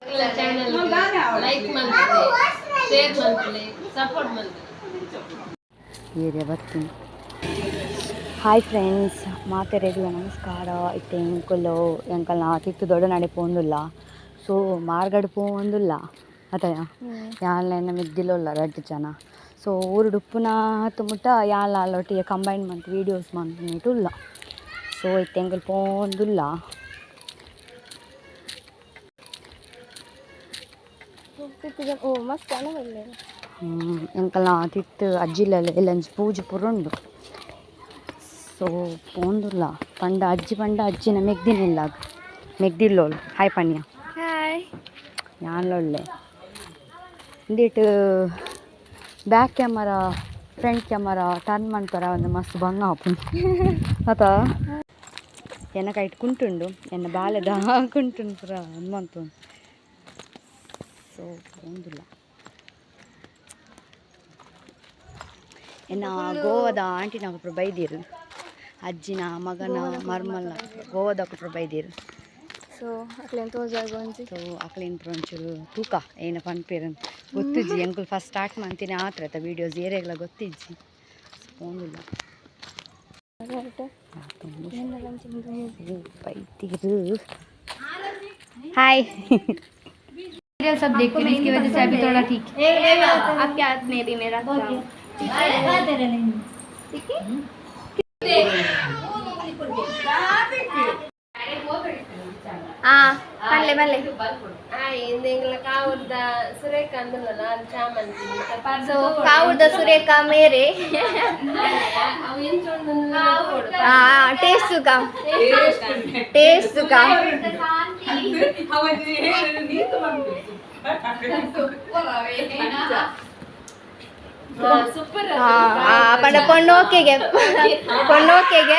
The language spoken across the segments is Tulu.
ಚಾನೆಲ್ ಲೈಕ್ ಮಲ್ಪಲೆ, ಶೇರ್ ಮಲ್ಪಲೆ, ಸಪೋರ್ಟ್ ಮಲ್ಪಲೆ. ಏರಿಯಾ ಬರ್ತೀನಿ. ಹಾಯ್ ಫ್ರೆಂಡ್ಸ್, ಮಾತೆರೆಗ್ಲ ನಮಸ್ಕಾರ. ಇತ್ತೆ ಎಂಕುಲು ಎಂಕಲ್ನ ತಿತ್ತು ದೊಡ್ಡ ನಡೆ ಪೋಂದುಲ್ಲ. ಸೊ ಮಾರ್ಗಡ್ ಪೋವೊಂದುಲ್ಲ ಅತಯ ಯಾನ್ಲ ಎನ್ನ ಮೆಗ್ದಿಲುಲ್ಲ ರಡ್ಡ್ ಜನ. ಸೊ ಊರುಡು ಉಪ್ಪುನ ಮುಟ್ಟ ಯಾನ್ಲ ಅಲ್ಲೊಟ್ಟಿಗೆ ಕಂಬೈನ್ ಮಂತ್ ವೀಡಿಯೋಸ್ ಮಂತೊಂದುಲ್ಲ. ಸೊ ಇತ್ತೆ ಎಂಕುಲು ಪೋವೊಂದುಲ್ಲ. ಓ ಮಸ್ತ್ ಅಲ್ಲ. ಎಂಕಲ್ನ ತಿತ್ತು ಅಜ್ಜಿಲಲ್ಲ ಎಲ್ಲಂಜಿ ಪೂಜೆ ಪೂರ ಉಂಡು. ಸೊ ಪೋಂದುಲ್ಲ ಪಂಡ ಅಜ್ಜಿ ಪಂಡ ಅಜ್ಜಿನ ಮೆಗ್ದಿನಿಲ್ಲ ಮೆಗ್ದಿಲ್ಲೋಳು. ಹಾಯ್ ಪನ್ಯ. ಹಾಯ್. ಯಾನ್ಲೊಳ್ಳೆ ಇಂದೇಟ್ back camera front camera turn ಮನ್ಪರ ಒಂದು ಮಸ್ತ್ ಬಂಗ ಆಪುಂಡು ಅತ. ಎನ್ನ ಕೈಟ್ ಕುಂಟುಂಡು, ಎನ್ನ ಬಾಲೆದ ಕುಂಟುಂಡು ಪೂರ ಮಂತುಂಡು. ಸೊ ಪೋಂದುಲ್ಲ. ಎನ್ನ ಗೋವಾದ ಆಂಟಿನ ಕೊಟ್ರು ಬೈದೀರು, ಅಜ್ಜಿನ ಮಗನ ಮರ್ಮಲ್ನ ಗೋವಾದ ಕೊಟ್ರು ಬೈದೀರು. ಸೊ ಅಕ್ಲೇನ್ ತೋಜಾಗ ಒಂಜಿ. ಸೊ ಅಕ್ಲೇನ್ ಪೂರ ಒಂಚೂರು ತೂಕ ಏನ ಪನ್ಪೇರು ಗೊತ್ತಿಜ್ಜಿ. ಎಂಕುಲು ಫಸ್ಟ್ ಸ್ಟಾರ್ಟ್ ಮಂತಿನಿ ಆತ್ರ ವೀಡಿಯೋಸ್ ಏರೆಗ್ಲ ಗೊತ್ತಿಜ್ಜಿ. ಪೋಂದುಲ್ಲ. ಬೈತೀರು. हाय, सब देखते हैं, इसकी वजह से अभी थोड़ा ठीक है। आपके हाथ में भी मेरा ಪಲ್ಲೆ ಪಲ್ಲೆ. ಇಂದೆಂಗ್ಲ ಕಾವುರ್ದ ಸುರೇಖ ಅಂದಲ್ಲ ನಾನು ಚಾಮಂತಿ. ಸೊ ಕಾವುರ್ದ ಸುರೇಖ ಮೇರೆ. ಅವು ಎಂಚ ಉಂಡು? ಟೇಸ್ಟ್ ಕಾ, ಟೇಸ್ಟ್ ಕಾ. ಸೂಪರ್. ಪಂಡ ಪೊಣ್ಣೋಕೆಗೆ ಪೊಣ್ಣೋಕೆಗೆ.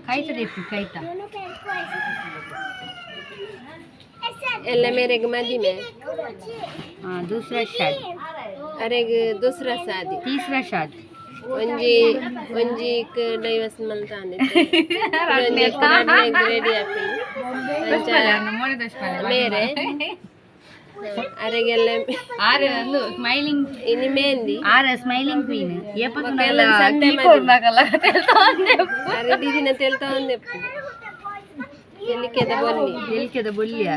ಕಾಯ್ತದೆ ದೇಪಿ ಕಾಯ್ತಾ. ಎಲ್ಲ ಮೇರೆಗೆ ಮದಿಮೆ. हाँ, दूसरा शादी. ಅರೆಗ್ ದೂಸರಾ ಸಾದಿ. तीसरा शादी. ಒಂಜಿ ಒಂಜಿ ಡೈವರ್ಸ್ ಮಲ್ತಾನೆ ರೆಡಿ ಆಪಿನಿ ಮೇರೆ ಅರೆಗೆಲ್ಲ. Are smiling. ಇನಿ ಮೆಹಂದಿ. Are smiling queen. ಬೊಕ ಸಂತೆ ಅರೆ ದಿನ ತೆಲ್ತಾ ಒಂದೆಪ್ಪು ಎಲ್ಲಿಕೆದ ಬೊಲ್ಲಿ. ಎಲ್ಕೆದ ಬೊಲ್ಲಿಯ.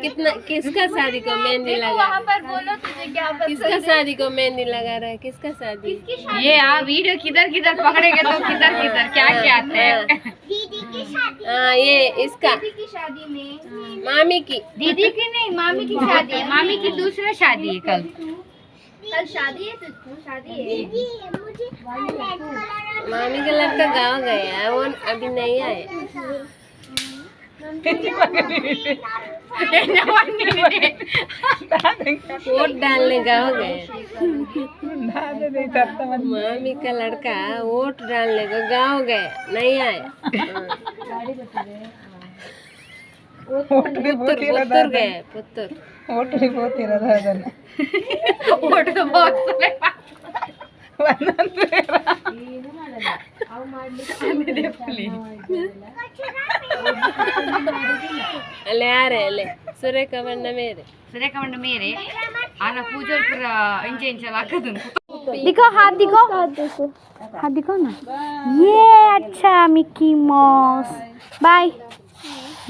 कितना किसका शादी को मेहंदी लगा पर बोलो तुझे क्या. किसका शादी को मेहंदी लगा रहा है? किसका शादी? ये आ वीडियो किधर किधर पकड़ेगा तो किधर किधर क्या क्या आता है. हाँ, ये इसका की शादी में. मामी की. दीदी की नहीं, मामी की शादी है. मामी की दूसरा शादी है कल. कल शादी है तुझको शादी है. मामी का लड़का गाँव गया है, वो अभी नहीं आया. वोट डालने गाँव गए. मामी का लड़का वोट डालने को गाँव गया, नहीं आया. पुत्तूर पुत्तूर गए, पुत्तूर. Vote box. ಅಲ್ಲೇ ಯಾರೇ ಅಲ್ಲೇ ಸುರೇಖ ಬಣ್ಣ ಮೇರೆ. ಸುರೇಖ ಬಣ್ಣ ಮೇರೆ ಆನ ಪೂಜೆ ಪೂರ ಇಂಚೆ ಇಂಚೆ ಹಾಕದು. दिखो हाथ दिखो, हाथ दिखो ना. ये अच्छा Mickey mouse. Bye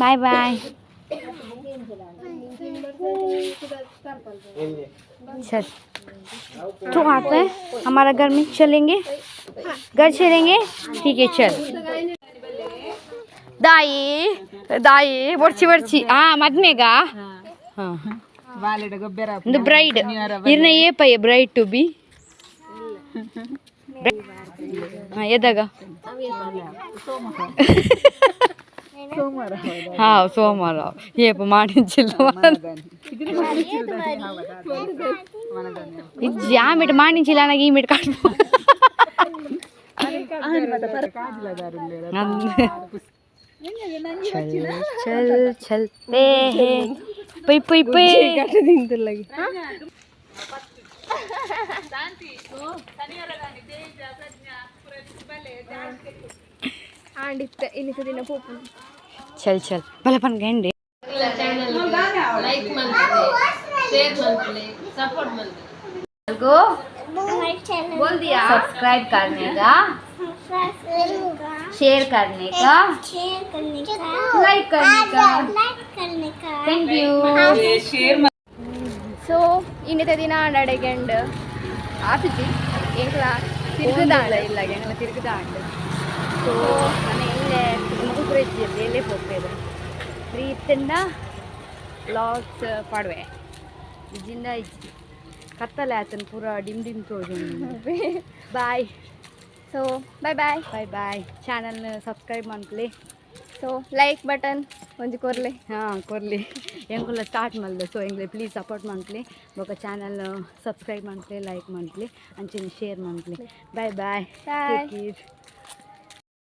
bye bye. चल तो आते हैं हमारा घर में, चलेंगे घर चलेंगे. ठीक है, चल. दाई दाई बर्ची बर्ची. हाँ, मದ್ಮೆಗ. हाँ, ಒಂದು ಬ್ರೈಡ್ ಇರ್ನ ಏಪಯ್ಯ ಬ್ರೈಡ್ ಟು ಬಿ. ಹಾಂ, ಎದಾಗ? ಹಾ, ಸೋಮವಾರ. ಏಪ ಮಾಡಿಂಚಿಲ್ಲ ಇಜ್ಜಿ. ಆ ಮೀಟ್ ಮಾಡಿಂಚಿಲ್ಲ ನನಗೆ ಈ ಮೀಟ್ ಕಾಟ್. चल चल चलते हैं. पै पै पै. ಆಂಡಿತ್ತೆ ಇನ್ನಿತ ದಿನ ಪೋಪು. ಚಲ್ ಚಲ್, ಬಲ ಪನ್ಗಂಡಿ. ಚಾನಲ್ ಲೈಕ್ ಮಲ್ಪಲೆ, ಶೇರ್ ಮಲ್ಪಲೆ, ಸಪೋರ್ಟ್ ಮಲ್ಪಲೆ. को बोल दिया, सब्सक्राइब करने का, शेयर करने का, शेयर करने का, लाइक करने का, लाइक करने का। Thank you. So ಇನ್ನಿತ ದಿನ ಆಂಡ ಅಡೆಗೆಂಡ್ ಆತಿಜಿ ಎಂಕ್ಲ ತಿರುಗುದಾಂಡ. ಇಲ್ಲ, ಎಂಗಲ ತಿರುಗುದಾಂಡ್. ಸೊ ನಾನು ಎಲ್ಲೆ ಮುಗುಪುರ ಎಲ್ಲೇ ಪೋಪೇರು ಇತ್ತಿಂದ ಲಾಗ್ಸ್ ಪಾಡುವೆ. ಇಜ್ಜಿಂದ ಇಜ್ಜಿ. ಕತ್ತಲೆ ಆತನ, ಪೂರ ಡಿಮ್ ಡಿಮ್ ತೋಜುಂಡು. Bye. So bye bye. Bye bye. Channel subscribe ಮನ್ಪುಲೆ. ಸೊ ಲೈಕ್ ಬಟನ್ ಒಂಜಿ ಕೊರ್ಲೆ. ಹಾಂ, ಕೊರ್ಲಿ. ಎಂಕುಲ ಸ್ಟಾರ್ಟ್ ಮಲ್ದ, ಸೊ ಎಂಕ್ಲೆ ಪ್ಲೀಸ್ ಸಪೋರ್ಟ್ ಮನ್ಪುಲೆ. ಬೊಕ ಚಾನಲ್ ಸಬ್ಸ್ಕ್ರೈಬ್ ಮನ್ಪುಲೆ, ಲೈಕ್ ಮನ್ಪುಲೆ, ಅಂಚನೆ ಶೇರ್ ಮನ್ಪುಲೆ. Bye bye. Bye. Take care.